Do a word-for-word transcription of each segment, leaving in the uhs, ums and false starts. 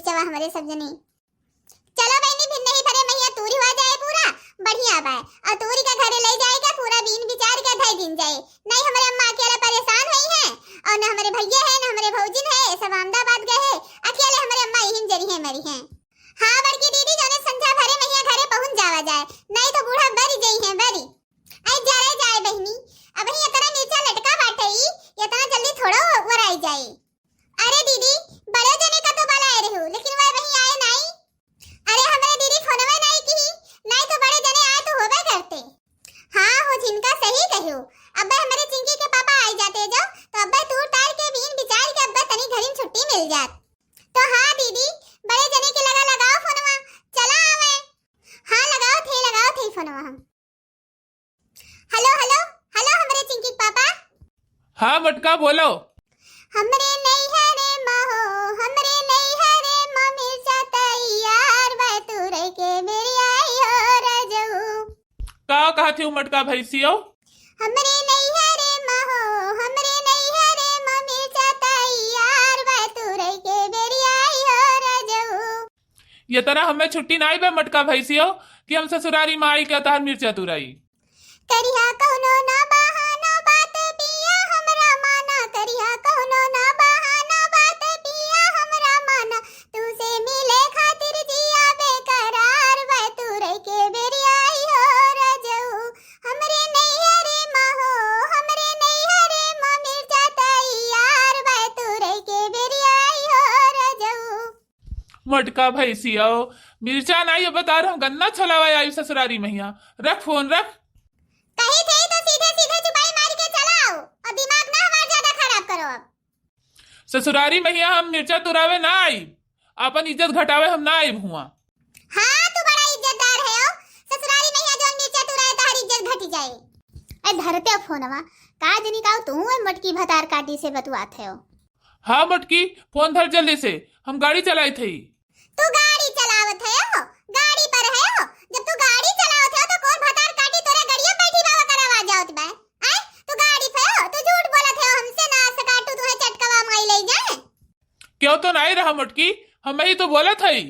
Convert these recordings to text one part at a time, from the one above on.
चवा हमरे सब जनी। चलो बहिनी, फिर नहीं भरे महिया तूरी हुआ जाए पूरा, बढ़िया बाय। और तूरी का घरे ले जाए के पूरा बीन बिचार के धई दिन जाए। नहीं हमरे अम्मा अकेले परेशान हुई हैं, और न हमरे भैया है, न हमरे भौजिन है, सब अहमदाबाद गए हैं। अकेले हमरे अम्मा यहीं जरी हैं, मरी हैं। हाँ बड़की दीदी, जौने संझा भरे महिया घरे पहुँच जावा जाए, नहीं तो बूढ़ा बरी जई हैं, बरी। आई जा रे जाए बहिनी, अबही इतना मिर्चा लटका बाटे ई, इतना जल्दी थोड़ो वराई जाए। अरे दीदी, बड़े जने का तो बलाए रहू, लेकिन वह वहीं आए नाई। अरे हमरे दीदी फोनवे नाई की, नाई तो बड़े जने आए तो होबे करते। हाँ हो झिनका, सही कहो। अब्बे हमरे चिंकी के पापा आई जाते जो, तो अब्बे तूर तार के बीन बिचार के अब्बे तनी घरिन छुट्टी मिल जात। तो हाँ दीदी, बड़े जने के लगा लगाओ फोनवा, चला आवे। हाँ लगाओ थे, लगाओ थे फोनवा हम। हेलो, हेलो, हेलो, हमरे चिंकी के पापा। हाँ मटका, बोलो। हमरे नैहरे मा हो, हमरे नैहरे मा मिर्चा तैयार बा, तूरे के बेरी आई हो रजऊ। का कहत हऊ मटका भैंसियो? हमरे नैहरे मा हो, हमरे नैहरे मा मिर्चा तैयार बा, तूरे के बेरी आई हो रजऊ। ये तरह हमें छुट्टी नाई बे मटका भैंसियो कि हम ससुरारी मा आई के तहार मिर्चा तुराई। करिहा कौनो ना बहाना बात पिया हमरा माना, करिहा कौनो ना बहाना बात पिया हमरा माना, तू से मिले खातिर जिया बेकरार बा, तू रह के बेरी आई हो रजऊ। हमरे नैहरे मा हो, हमरे नैहरे मा मिर्चा तैयार बा, तू रह के बेरी आई हो रजऊ। मटका भैंसियो, मिर्चा नाई, अब बता रहा हूँ, गन्ना छोलावा आई ससुरारी महिया। रख फोन, रख। कही थे तो सीधे सीधे चुपाई मार के चलाओ और दिमाग ना हमार ज्यादा खराब करो। अब ससुरारी महिया हम मिर्चा तुरावे ना आई, अपन इज्जत घटावे हम ना आई हुआ। हाँ, तू बड़ा इज्जतदार है हो। ससुरारी महिया जौन मिर्चा तुराए, तहार इज्जत घटी जाए। ए, धरते फोनवा, का जनी का तू ए मटकी भतार काटी से बतुआत है हो? हाँ मटकी, फोन धर जल्दी से, हम गाड़ी चलाइत हई। तू गाड़ी चलावत है हो, गाड़ी पर है हो। जब तू गाड़ी चलावत है हो तो कौन भतार काटी तोरे गड़िया बैठी बाबा कर आवाज आवत बा? आय, तू गाड़ी पे हो, तू झूठ बोलत है हो हमसे, नास काटू तुहे चटकवा माई ले जाए। क्यों तो नाई रहा मटकी, हम ही तो बोलत हई।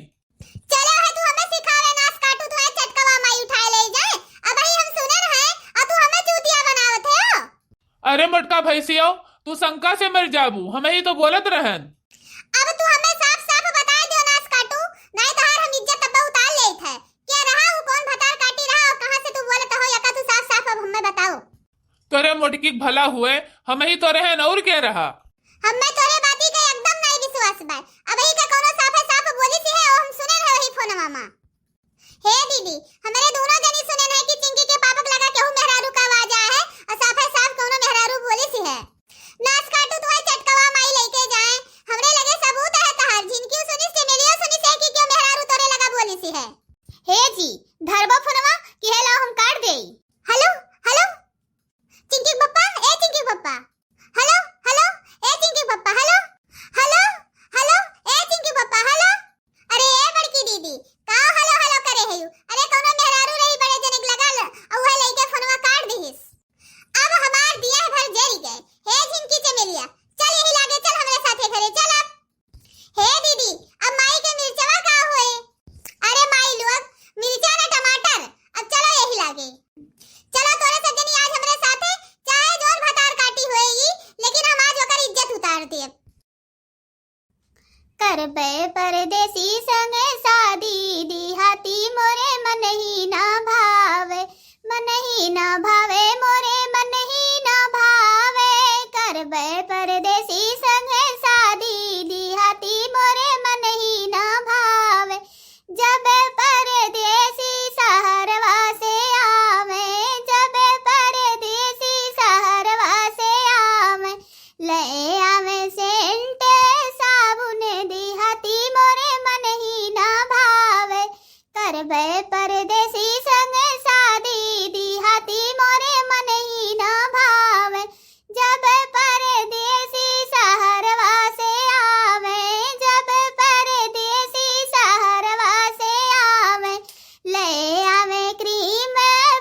चलो है तू हमें सिखावे, नास काटू तुहे चटकवा माई उठाए ले जाए। अबही हम सुने रहे और तू हमें चूतिया बनावत है हो। अरे मटका भैंसियो, तू शंका से मर जाबू, हम ही तो बोलत रहन। अब तू हमें साफ साफ बताए दियो नास काटू, नाई तहार हम इज्जत अब उतार लेत है। क्या रहा वो कौन भतार काटी रहा और कहाँ से तू बोलत हो, यका तू साफ साफ अब हमें बताओ। तोरे मोटकी के भला हुए, हम ही तो रहन और क्या रहा। हमें तोरे बाती का एकदम नाई विश्वास बा। अबही का कौनो साफे साफ बोली सी है, ओ हम सुने रहे वही फोनवा मा। हे दीदी, हमरे दोनों जनी सुने हैं कि चिंकी के पापक लगा केहू मेहरारू का आवाज आया है और साफे साफ कौनो मेहरारू बोली सी है। नास काटू तुहे चटकवा माई लेके जाए, हमरे लगे सबूत है तहार, जिनकी सुनिस, चमेलियो सुनिस है कि क्यों मेहरारू तोरे लगा बोली सी है। हे जी, धरबो फोनवा कि हेलो हम काट देई। हेलो, हेलो, चिंकी पप्पा, ए चिंकी पप्पा। हेलो, हेलो, ए चिंकी पप्पा, हेलो। हेलो, हेलो, ए चिंकी पप्पा, हेलो। अरे ए बड़की दीदी, का हेलो हेलो करे है यू? अरे कौनो मेहरारू रही बड़े जने के लगा ल, और वह लेके फोनवा काट दिहिस। अब हमार दिया भर जरी गए। हे झिनकी चमेलिया, चल यही लागे, चल हमरे साथे घरे, चल अब। हे दीदी, अब माई के मिर्चवा का होए? अरे माई लोग, मिर्चा ना टमाटर, अब चलो यही लागे। चलो तोरे सब जनी आज हमरे साथे, चाहे जोन भतार काटी होए ई, लेकिन हम आज ओकर इज्जत उतार देब। करबे परदेसी संगे शादी, दिहाती मोरे मन ही ना भावे, मन ही ना भावे मोरे, मन ही ना भावे। करबे परदेसी संगे शादी, दिहाती मोरे मन ही ना भावे। जब परदेसी शहरवा से आवे, जब परदेसी शहरवा से आवे, ले आवे सेंट साबुन, दिहाती मोरे मन ही ना भावे। करबे परदेसी संग शादी, दिहाती मोरे मन ही ना भावे। जब परदेसी शहरवा से आवे, जब परदेसी शहरवा से आवे, ले आवे क्रीम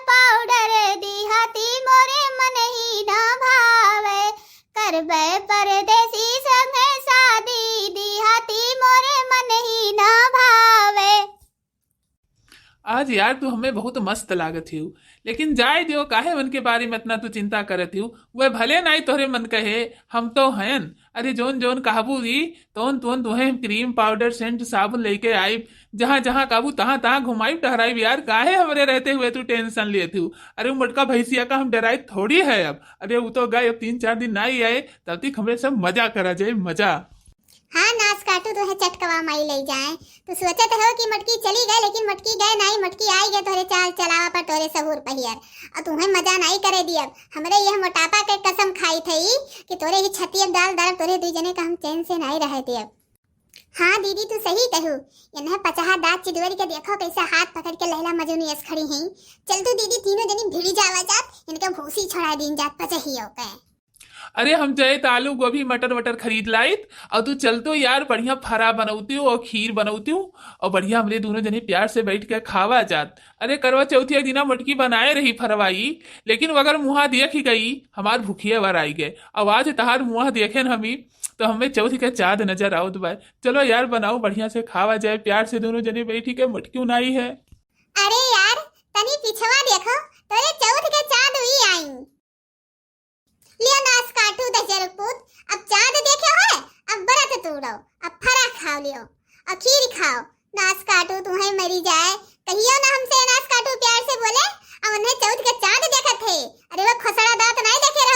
पाउडर, दिहाती मोरे मन ही ना भावे। करबे परदेसी संग शादी, दिहाती मोरे मन ही आज यार तू हमें बहुत मस्त लागत हिउ, लेकिन जाए दियो, काहे उनके बारे में इतना तू चिंता करत हिउ? वह भले नाई तोहरे मन कहे, हम तो हयन। अरे जौन जौन कहबू दी, तौन तौन तुहें हम cream, powder, scent, साबुन लेके आइब। जहाँ जहाँ कहबू तहाँ तहाँ घुमाइब टहराइब यार, काहे हमरे रहते हुए तू tension लेत हिउ? अरे मोटका भैंसिया का हम डराई थोड़ी है अब। अरे वो तो गए, अब तीन चार दिन नाई आए, तब तक हमरे सब मजा करा जाए, मजा। हाँ नास काटू, तुहे चटकवा माई ले जाए। तू सोचत हो कि मटकी चली गए, लेकिन मटकी गए नाई, मटकी आई गए तोरे चाल चलावा पर, तोरे सहूर पहियर। और तुहे मजा नाई करे दियब। हमरे यह मोटापा के कसम खाई थई कि तोरे ही छतियब डाल डाल, तोरे दुई जने का हम चैन से नाई रहे दियब। हाँ दीदी, तू सही कहू। इन्हें पचहा दाँत चिदवरी के देखो, कैसे हाथ पकड़ के लैला मजनू यस खड़ी हैं। चल तू दीदी, तीनों जनी भिड़ी जावा जात, इनके भूसी छोड़ा दीन जात पचहियो के। अरे हम जाए त आलू, गोभी, मटर वटर खरीद लाइत, और तू चल तो यार, बढ़िया फरा बनौती हूँ और खीर बनौती हूँ, और बढ़िया हमरे दोनों जने प्यार से बैठ के खावा जात। अरे करवा चौथिया दिना मोटकी बनाए रही फरवाई, लेकिन वगर मुँहा देख ही गई, हमार भूखिया वर आई गए। और आज तहार मुँहा देखेन हमी, तो हमें चौथ के चाँद नजर आवत बा। चलो यार, बनाओ, बढ़िया से खावा जाए, प्यार से दोनों जने बैठी के, मोटकी उनाई है। अरे यार, तनी पिछवा देखो, तोरे चौथ के चाँद हुई आई। लियो नास काटू दशरथ पूत, अब चाँद देखे होए, अब व्रत तोड़ो, अब फरा खाओ लियो, अब खीर खाओ। नास काटू तुहे मरी जाए, कहियो ना हमसे नास काटू प्यार से बोले, अब उन्हें चौथ के चाँद देखत है। अरे वो खसड़ा दाँत नाई देखे